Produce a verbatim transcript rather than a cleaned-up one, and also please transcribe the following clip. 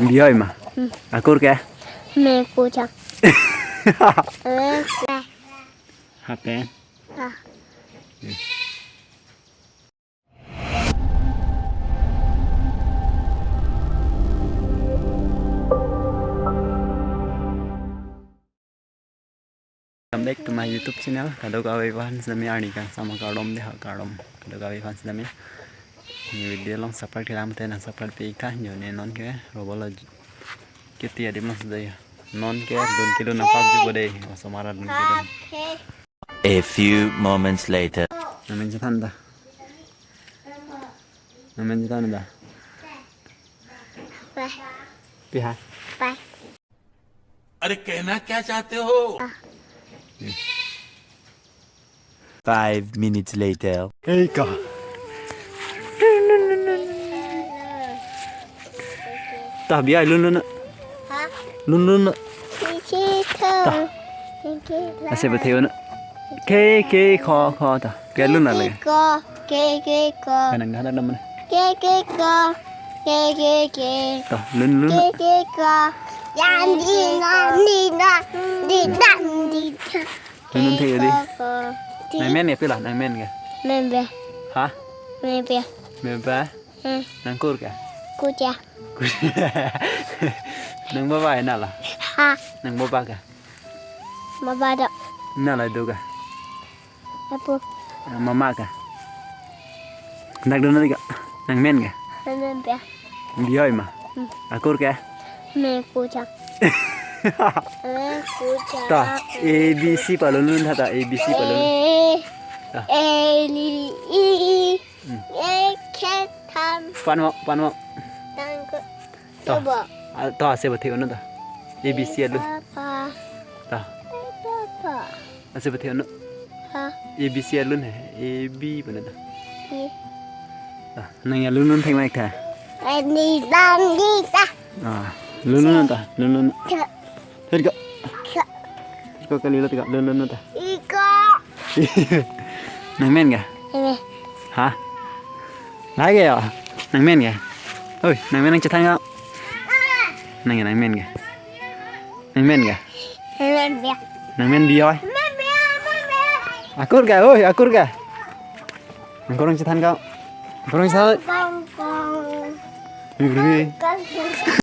Bi oi ma. Hmm. Akur ke? Me puchak. Eh, eh. Happen. Ah. Welcome back to my YouTube channel. Kadokave aphan sitame arni kangsam akardom dei, akardom. Kadokave aphan sitame. Neli video along subscribe kelang te nang subscribe pi tha, jo ne non ke robol lo kiti adim lo sudai. Non ke dun kilo nang pap jubo dei, osomar dun kilo. A few moments later. Nang men chethan ta. Nang men chethan ta. Bye. Pi ha. Bye. अरे कहना क्या चाहते हो? Five minutes later. Ei ka. Ta bi ai lun lun na. Ha? Lun lun na. Sisi thong. Ta. Sisi la. Ase ba theu na. Ke ke kho kho ta. Ke lun na le. Ke ke ko. Ke ke ko. Kanang hada dam na. Ke ke ko. Ke ke ke. Ta lun lun. Ke ke ko. Yan di na di na di na di na. Nang men thek di. Nang men ya pila, nang men ke? Men be. Ha? Men be. Men be? Hmm. Nang kur ke? Kucha. Nang baba ya nala? Ha. Nang baba ke? Baba do. Nala do ke? Apu. Mama ke? Dak do na di ke? Nang men ke? Men be. Bi oi ma. Hmm. Akur ke? Me puchak. Me puchak. Ta, A B C palun lun tha ta, A B C palun. A, ta. A, L, I, I. Hmm. E, K, tham. Pan mo, pan mo. Tang ko. Ta. Coba. Ah, ta, ase ba theu na ta. A B C alun. Papa. Ta. Papa. Ase ba theu na. Ha. A B C alun he. A B pu na ta. Ye. Ta. Nang ya lun lun thek mai ta. Ani dan di ta. Ah, lun lun ta. Lun lun. Ka. Her ka. Ka. Ko kali lo ta. Lun lun ta. Iko. Nang men ke? Eme. Ha? Lake ya? Nang men ke? Oi, nang men nang chethan ka? Nang nang men ke? Nang men ke? Men be. Nang men bi oi? Men be, men be. Akur ke? Oi, akur ke? Nang kurang chethan ka? Kurang chethan. Kong kong. Ih, ih. Kong kong.